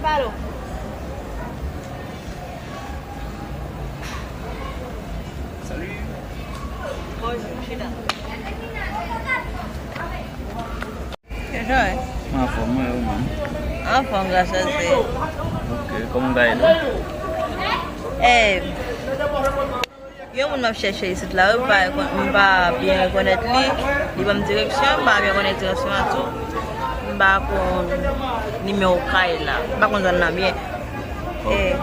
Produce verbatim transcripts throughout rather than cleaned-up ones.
Palo. Salut. Bonjou, chita. Kijan w ye? Mwen anfòm, mwen, ou menm? Anfòm, gras a Dye. Ok, kòman w ye la? Eh, gen yon moun m ap chèche isit la, wi, m pa rekon-, m pa byen rekonèt li. Li ban m direksyon, m pa byen konnen direksyon an tou. M pa konn nimewo kay la. M pa konn zòn nan byen. Eh,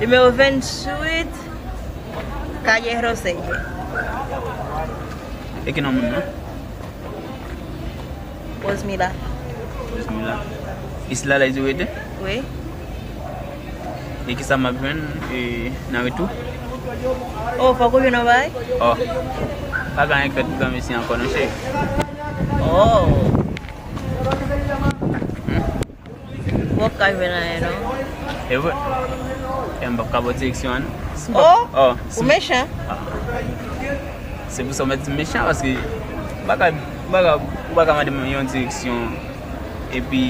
nimewo venntuit, Calle Roselle. E ki non moun nan? Rosemila. Rosemila. Isit la, la di w rete? Wi. E kisa m ap jwenn, e, nan retou? Oh, fòk ou jwenn yon bagay? Oh. Pa gen anyen k fèt pou granmesi ankò non, cheri. Oh. Hmm? Ou p ap ka jwenn anyen non. E vre? E m p ap ka ba w direksyon an non. Oh, oh, ou mechan. Ah. Se pou sa w mèt di m mechan, paske m pa ka, m pa ka, ou pa ka mande m yon direksyon, epi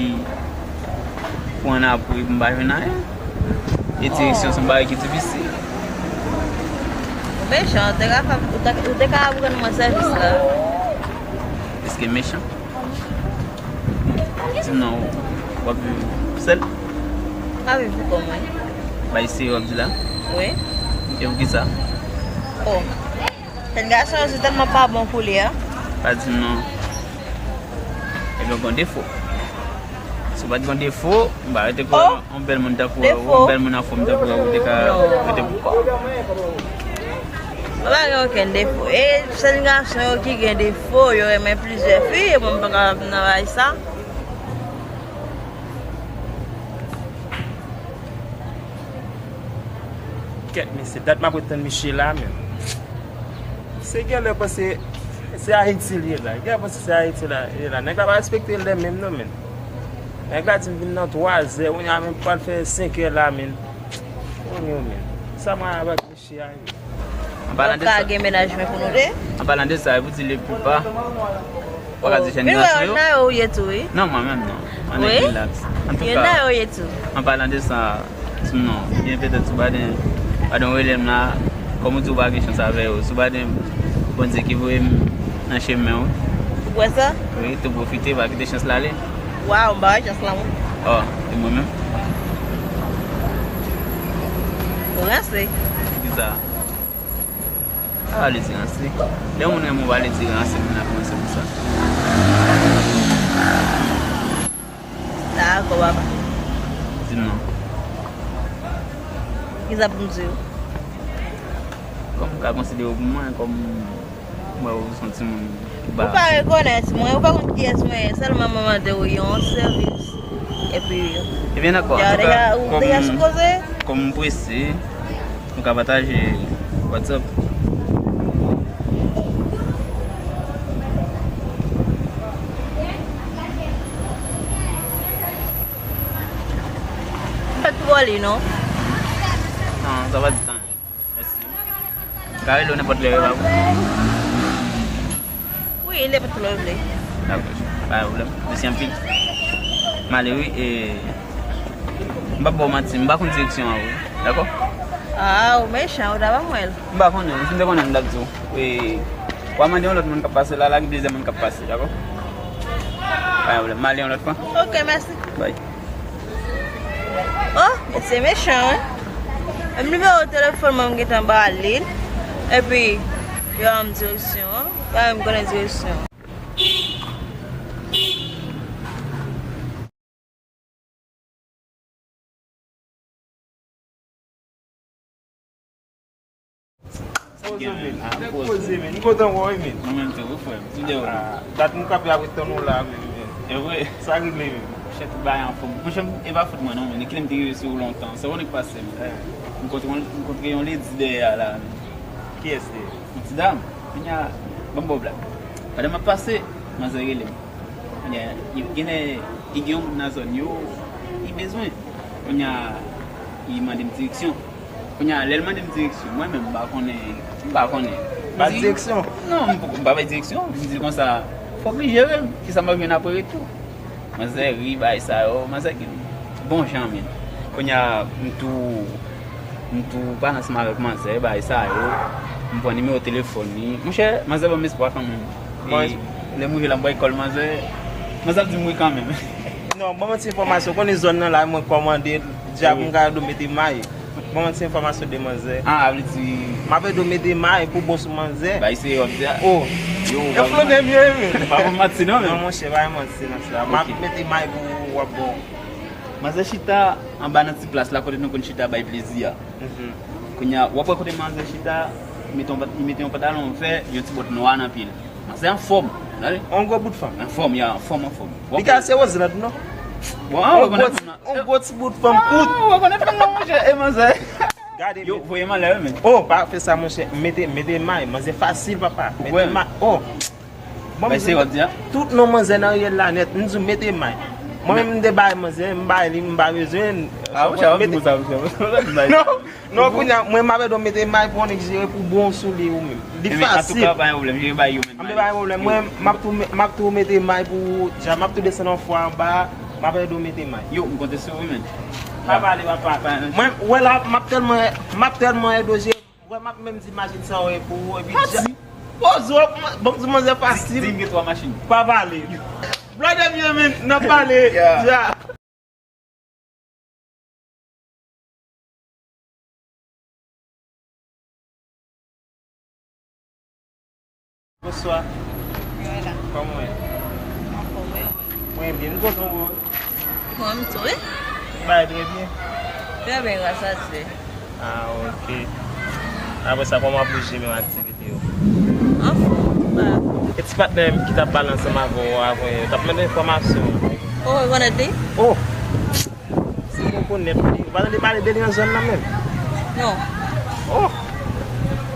pou ann apre m pa jwenn anyen. E direksyon se yon bagay ki difisil. Ou mechan, ou te ka fè, ou te, ou te ka rann mwen sèvis la. Èske mechan? Di m non, w ap viv sèl? M ap viv pou kò mwen. Bay serye w ap di la? Wi. E poukisa? Oh. Jèn gason yo se tèlman pa bon pou li a. Pa di m non. Ebyen, w gen defo. Si w pa t gen defo, m pa rete kwè yon bèl moun tankou w, yon bèl moun anfòm tankou w, ou te ka rete pou kò w. Mwen pa gen okenn defo. E jèn gason yo ki gen defo, yo renmen plizyè fi, e mwen m pa kapab nan bagay sa. Kèt, men se dat m ap ret tann misye la menm. Se genlè panse se Ayiti l ye la. Genlè panse se Ayiti la, l ye la. Nèg la pa respekte lè menm non, men. Nèg la di m vin nan twazè, kounye a menm pral fè senkè la, men. Kounye a, men. Sa mwen avèk misye a ye. An palan de sa, gen menaj mwen pou nou de. An palan de sa, e pou di le plipa, w pa ka di jèn gason yo. Nan yo ou ye tou, wi. Non, mwen menm non. Annik relax. Antouka, nan yo ou ye tou. An palan de sa, non, byen petèt sou baden, baden rele m la, kòm ou di w pa gen chans avè yo, sou baden Bondye ki voye m nan chemen w. Ou kwè sa? Wi, tou pwofite, pa kite chans la ale. Waw, m pa wè chans la mwen. Oh, e mwen menm? Ou ranse. Kisa? A, li di ranse. Lè moun renmen w, pa li di ranse, moun nan kòmanse konsa. Dakò, papa. Di m non. Kisa pou m di w? Kòm m ka konsidere w pou mwen, kòm m wè w se yon timoun ki ba. Ou pa rekonèt mwen, ou pa konn kiyès mwen ye, sèlman mwen mande w yon sèvis. Epi, ebyen, dakò. Antouka, kòm, kòm m prese, nou ka pataje WhatsApp. Fèt pou li, non? Non, sa pa di tan. Mèsi. M ka rele w nenpòt lè, wi, pa vre? Wi, nenpòt lè w vle. Dakò, pa gen pwoblèm. Mèsi anpil. M ale, wi, e m p ap ba w manti, m pa konn direksyon an, wi. Dakò? A, ou mechan, ou ta ban mwen l. M pa konnen, si m te konnen, m t ap di w. E, w a mande yon lòt moun k ap pase la, la gen plizyè moun k ap pase, dakò? Pa gen pwoblèm, m ale yon lòt fwa. Ok, mèsi. Bye. Oh, mesye mechan, wi. Menm nimewo telefòn mwen, m gentan ba li l. Epi, yo ban m direksyon an. Yo ban m konnen direksyon an. Poze, men. Poze, men. M kontan wè w, men. Mwen menm tou, wi, frè m. Kide w? Ah, dat m kanpe ap ret tann ou la, men. E vre? Sa regle, men. Monchè, tout bagay anfòm. Monchè, e pa fòt mwen, non, men. Kilè m te rive sou ou lontan. Sa w konnen k pase, men. M kontre, m kontre yon ledi dèyè a la, men. Kiyès li ye? Yon ti dam. Kounye a, ban m ba w blag. Pandan m ap pase, manzè rele m. Kounye a, li, genlè, li gen yon moun nan zòn yo, li bezwen. Kounye a, li mande m direksyon. Kounye a, lè l mande m direksyon, mwen menm, m pa konnen, m pa konnen. Pa direksyon? Non, m poko, m pa bay direksyon. M di l konsa, fòk li jere m. Kisa m ap jwenn apre retou? Manzè ri, bay sa yo. Manzè gen Bon jan, men. Kounye a, m tou, m tou pale ansanm avèk manzè, bagay sa yo. M pran nimewo telefòn li. Monchè, manzè ban m espwa kanmenm. E lè m rive la, m pral kòl manzè. Manzè ap di m wi kanmenm. Non, ban m ti enfòmasyon. Konnen zòn nan la, mwen kòmande l, dja pou m ka ede w mete may. Ban m ti enfòmasyon de manzè. Ah, vle di. M ap ede w mete may pou bon sou manzè. Bay se yo ap di a. Oh. Yo, yo flonè vye, men. Pa pou manti, non, men. Non, monchè, pa manti nan sa. M ap mete may pou w ap bon. Manzè chita anba nan ti plas la kote nou konn chita bay plezi a. Mhm. Kounye a, w ap wè kote manzè chita, li mete yon pat-, li mete yon pantalon vè, yon ti bòt nwa nan pye l. Manzè anfòm, tande? On gwo bout fanm. Anfòm, ya, anfòm, anfòm. Li ka se Roselande, non? Bon, ah, on gwo ti, on gwo ti bout fanm kout. Ah, ou rekonèt fanm nan, monchè, e manzè. Gade. Yo, voye m anlè, wi, men. Oh, pa fè sa, monchè. Mete, mete may, manzè fasil, papa. Mete may. Oh. Bon, bay se yo ap di a. Tout non manzè nan riyèl la nèt, m di w mete may. Mwen menm m te bay manzè, m bay li, m pa bezwen. Ah, monchè, w ap di konsa, monchè. Non, non, kounye a, mwen m ap ede w mete may pou yon nèg jere pou bon sou li ou menm. Li fasil. Antouka, pa gen pwoblèm, jere bay yo menm. M te bay pwoblèm. Mwen, m ap tou, m ap tou mete may pou ou, dja m ap tou desann yon fwa anba, m ap ede w mete may. Yo, m konte sou ou, men. Pa pale, papa. Mwen, wè la, m ap tèlman, m ap tèlman ede w jere. Wè, m ap menm di machin sa w ye pou ou, epi dja. Poze w, bon, di manzè fasil. Di m gen twa machin. Pa pale. Blòdè byen, men, n ap pale. Ya. Bonswa. Kòman w ye? Anfòm, wi, ou menm? Mwen byen, m kontan wè w. Mwen tou, wi. Bagay trè byen. Trè byen, gras a Dye. Ah, ok. Apre sa, kòman w ap bouje menm aktivite yo? Anfòm, tou va. E ti patnè m ki t ap pale ansanm avè w avan yè, t ap mande enfòmasyon. Oh, ou rekonèt li? Oh! Si m rekonèt li, ou pa tande pale de li nan zòn nan menm? Non. Oh!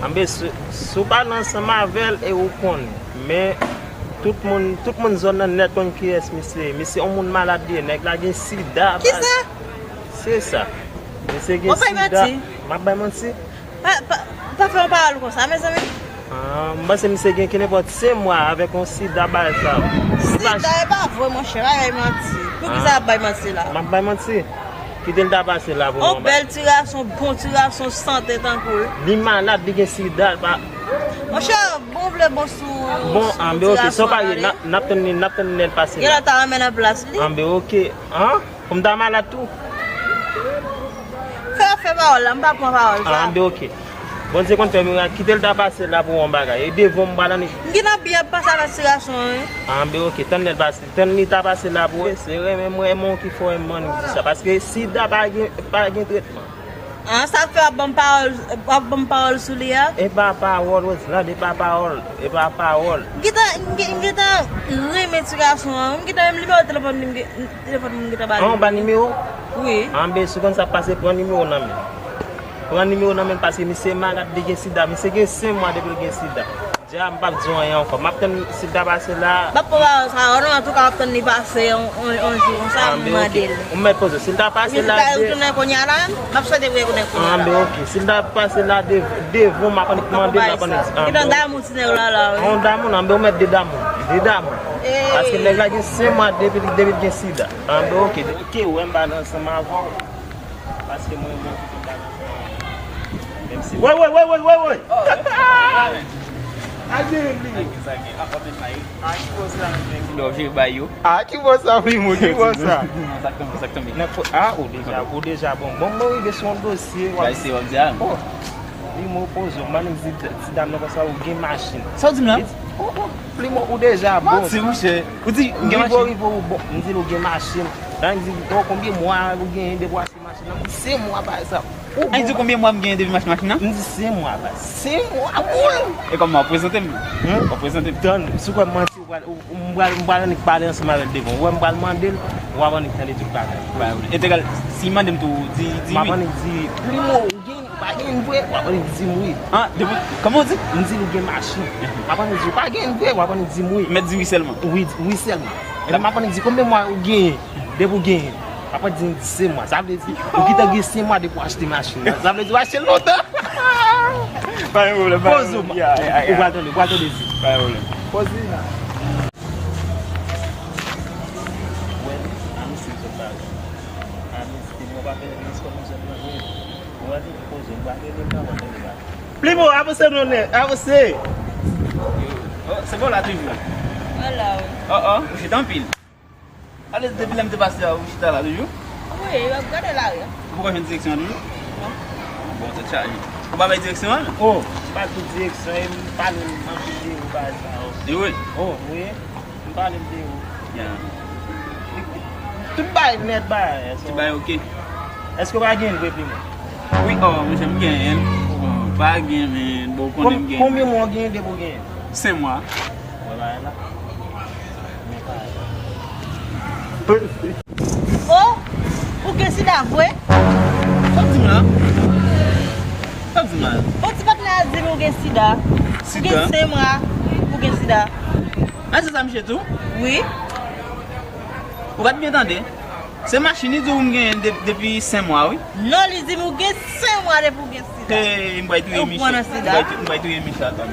Anben, si, si w pale ansanm avè l e ou konnen. Men, tout moun, tout moun zòn nan nèt konn kiyès misye ye. Misye yon moun malad li ye. Nèg la gen sida. Kisa? Se sa. Misye gen sida. Ou bay manti? M ap bay manti? Pa, pa, pa fè yon pawòl konsa, mezanmi. Ah, m panse misye gen kenenpòt senk mwa avèk yon sida bagay sa. Sida, e pa vre, monchè, pa bay manti. Poukisa w ap bay manti la? M ap bay manti. Kite l ta pase la pou mwen. On bèl ti gason, bon ti gason, sante tankou l. Li malad, li gen sida, l pa. Monchè, bon vle bon sou. Bon, anben, ok, sa w pa ye, n ap, n ap tann li, n ap tann lè l pase la. Genlè w ta renmen nan plas li. Anben, ok. An? Pou m ta malad tou? Fè, fè pawòl la, m pa pran pawòl sa. Anben, ok. Bondye konn fè mirak, kite l ta pase la pou yon bagay. E devan m pral annik. M gentan byen ap pase avèk ti gason an, wi. Anben, ok, tann lè l pase. Tann li ta pase la pou wè, se renmen mwen, renmen w ki fè w renmen annik di sa. Paske sida pa gen, pa gen tretman. Ah, sa fè w ap ban m pawòl, w ap ban m pawòl sou li a? E pa pawòl, Roselande, e pa pawòl, e pa pawòl. M gentan, m gen-, m gentan renmen ti gason an, wi. M gentan menm nimewo telefòn li, m gen, telefòn li m gentan ba li. Ah, w ba nimewo? Wi. Anben, si w konn sa k pase, pran nimewo nan men l. Pran nimewo nan men l paske misye malad, li gen sida. Misye gen senk mwa depi l gen sida. Dja, m p ap di w anyen ankò. M ap tann si l ta pase la. M ap pran pawòl sa, non, antouka, m ap tann li pase yon, yon, yon jou konsa, m mande l. Ou mèt poze w. Si l ta pase la, de- Tounen kounye a la, m ap swete pou l tounen kounye a la. Anben, ok. Si l ta pase la, de-, devan, m ap annik mande l, m ap annik di. Li nan damou ti nèg la, la, wi. Yon damou, anben, ou mèt de damou. De damou. Paske nèg la gen senk mwa depi, depi l gen sida. Anben, ok. Ok, ou wè m pale ansanm avè w. Paske mwen, mwen, Menm si. Woy, woy, woy, woy, woy, woy! A, gen li. A, ki sa gen? A, anpil may. A, ki bò sa, men? Lòv je bay yo. A, ki bò sa, primo? Ki bò sa? Sa k tonbe, sa k tonbe. Nan ko-, a, ou deja, ou deja bon. Bon, mwen rive sou yon dosye, w ap. Bay se w ap di a. Oh, primo poze, m annik di ti dam nan konsa, ou gen machin. Sa w di m la? Li di, oh, oh, primo, ou deja bon. Manti, monchè. Ou di, m gen machin. Rive, rive, ou bon. M di l, ou gen machin. Annik di, oh, konbyen mwa ou genyen depi w Machin nan, m di se mwa bagay sa. Ou bon. Annik di konbyen mwa m genyen depi m achte machin nan? M di se mwa bagay. Se mwa boul. E kòman w ap prezante m? Hmm? W ap prezante m? Tann, si w kwè m manti, ou pral, ou, ou, m pral, m pral annik pale ansanm avè l devan. Ou wè m pral mande l, w ap annik tande tout bagay. Ba, entegal, si l mande m tou, di, di wi. M ap annik di, Primo, ou gen, ou pa gen vre, w ap annik di m wi. An, depi, kòman w di? M di l ou gen machin. M ap annik di, ou pa gen vre, w ap annik di m wi. Mèt di wi sèlman. Wi, wi sèlman. Lè m ap annik di konbyen mwa ou genyen, depi w genyen. Apre di m di se mwa. Sa vle di, ou gentan gen se mwa depi w achte machin nan. Sa vle di, w achte l lontan. Pa gen pwoblèm, pa gen pwoblèm. Poze w. Ou pral tande, ou pral tande di. Pa gen pwoblèm. Poze. Wè, a misye konsa. A Plimo, avanse non, nèg, avanse. Oh, se bon la toujou. Wala, wi. Oh, oh, ou chita anpil. Ale, depi lè m te pase a, ou chita la toujou? Wi, m ap gade lari a. Ou poko jwenn direksyon an toujou? Non. Bon, tèt chaje. Ou pa bay direksyon an? Oh, m pa tout direksyon, e m pale m anpil de ou bagay sa yo. E wi? Oh, wi. M pale m de ou. Ya. Tout bagay nèt bagay. Tout bagay oke. Èske w pa gen vre, Plimo? Wi, oh, monchè, m genyen l. Bon, pa gen, men, bon, ou konnen m genyen. Konbyen mwa w genyen depi w genyen? Senk mwa. Wè bagay la. Oh, ou gen sida vre? Sa w di m la? Sa w di m la? Bon, ti patnè a di m ou gen sida. Ou gen senk mwa, ou gen sida. A, se sa misye di w? Wi. Ou pa t byen tande? Se machin li di w m genyen de- depi senk mwa, wi. Non, li di m ou gen senk mwa depi ou gen sida. Hey, m pral touye misye. Ou pran nan sida? M pral tou- m pral touye misye, atann.